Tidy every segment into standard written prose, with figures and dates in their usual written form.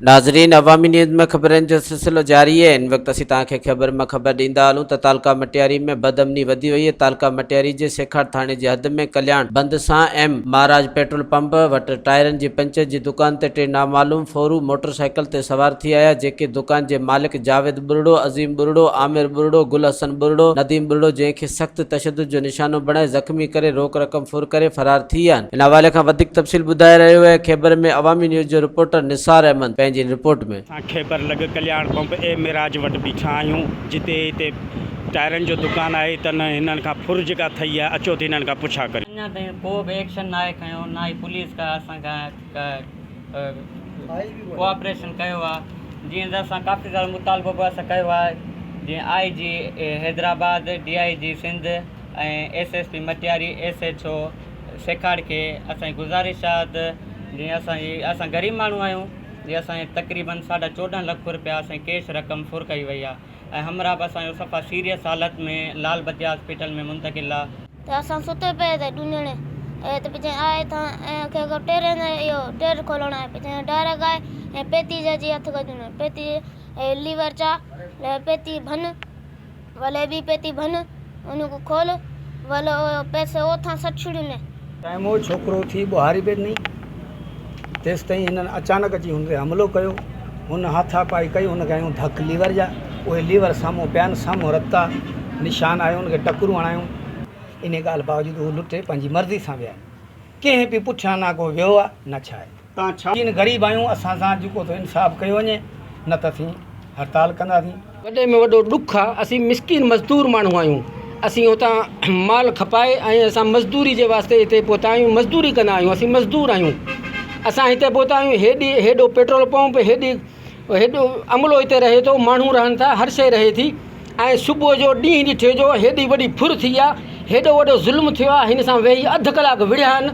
ناظرين عوامي نيوز ۾ خبرن جو سلسلو جاري آهي هن وقت اسين توهان کي خبر مان خبر ڏيندا هلون ته تعلقه مٽياري ۾ بدامني وڌي وئي آهي تعلقه مٽياري جي سيکاٽ ٿاڻي جي حد ۾ ڪلياڻ بند سان ايم مهاراج پيٽرول پمپ وٽ ٽائرن جي پنچر جي دڪان تي ٽي نامعلوم ڦورو موٽر سائيڪل تي سوار ٿي آيا جيڪي دڪان جي مالڪ جاويد ٻرڙو، عظيم ٻرڙو، عامر ٻرڙو، گل حسن ٻرڙو، نديم ٻرڙو جنهن کي سخت تشدد جو نشانو بڻائي زخمي ڪري روڪ رقم ڦر ڪري فرار ٿي ويا آهن. ان حوالي کان وڌيڪ تفصيل ٻڌائي رهيو آهي خيبر ۾ عوامي نيوز جو رپورٽر نثار احمد پنهنجي هن رپورٽ ۾. اسان خيبر لڳ ڪلياڻ پمپ اي معراج وٽ بيٺا آهيون جتي هتي ٽائرن جو دڪان آهي تن هنن کان ڦر جيڪا ٿئي آهي اچو ته هنن کان پڇا ڪريون. اڃا تائين ڪو به ايڪشن ناهي کنيو نه ئي پوليس ڪا اسان کان ڪا ڪوآپريشن ڪيو آ جيئن ته اسان ڪافي سارو مطالبو به اسان ڪيو آ جيئن I G Hyderabad D I G Sindh ۽ S S P Matiari S H O Sekhar کي اسان جي گذارش آ ته جيئن اسان جي اسان غريب ماڻهو آهيون جي اسان جي تقريبن ساڍا 14 لک روپيا اسان جي ڪيش رقم ڦر ڪئي وئي آ ۽ همراهه به اسان جو صفا سيريس حالت ۾ لال بتي هاسپيٽل ۾ منتقل آ. ته اسان ستي پئي ته ڏونجهڻي اي ته پڇين آء ٿان ۽ کي ڪو ٽيرين اهو ٽير کولڻ آء پڇين ڊائريڪ آء ۽ پيتي جي اچي هٿ ڪجون پيتي اي ليور چا لي پيتي ڀن ولي ٻي پيتي ڀن ان کو کول ول اهو پئسي اوٿان سٽ ڇڙيون ني. ٽائيم هو ڇوڪرو اٿي ٻهاري پئي ڏني تيستائين هنن اچانڪ اچي هن تي حملو ڪيو هن هاٿا پائي ڪئي هن کي هنيو ڌڪ ليور جا اهي ليور سامهون پيا آهن سامهون رت آ نشان آهي هن کي ٽڪرون هڻايون انهي ڳالهه باوجود هو لٽي پنهنجي مرضي سان ويا آهن ڪنهن به پٺيان نه ڪو ويو آ نه ڇا آهي. تان ڇا. اسين غريب آهيون اسان سان جيڪو ٿو انصاف ڪيو وڃي نه ته اسين هڙتال ڪنداسين. وڏي ۾ وڏو ڏک آ اسين مسڪين مزدور ماڻهو آهيون اسين اتان مال کپائي ۽ اسان مزدوري جي واسطي هتي پهتا آهيون مزدوري ڪندا آهيون اسين مزدور آهيون اسان هتي پهتا آهيون هيڏي هيڏو پيٽرول پمپ هيڏي هيڏو عملو هتي رهي ٿو ماڻهو رهن ٿا هر شيء رهي ٿي ۽ صبح جو ڏينهن ڏٺي جو هيڏي وڏي ڦر ٿي آ هيڏو وڏو ظلم ٿيو آ هن سان ويهي اڌ ڪلاڪ وڙهيا آهن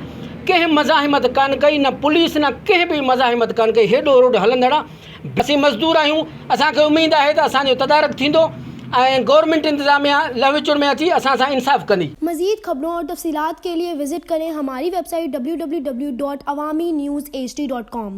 ڪنهن مزاحمت ڪانه ڪئي نه پوليس نه ڪنهن به مزاحمت ڪانه ڪئي هيڏو روڊ هلندڙ آ اسين مزدور آهيون اسان کي اميد آهي ته اسان جو تدارڪ ٿيندو ۽ گورنمينٽ انتظاميا لهه وچڙ ۾ اچي اسان سان انصاف ڪندي. مزيد خبرون اور تفصيلات کے لئے وزٽ ڪرين ھماري web site www.awamiNewsHD.com.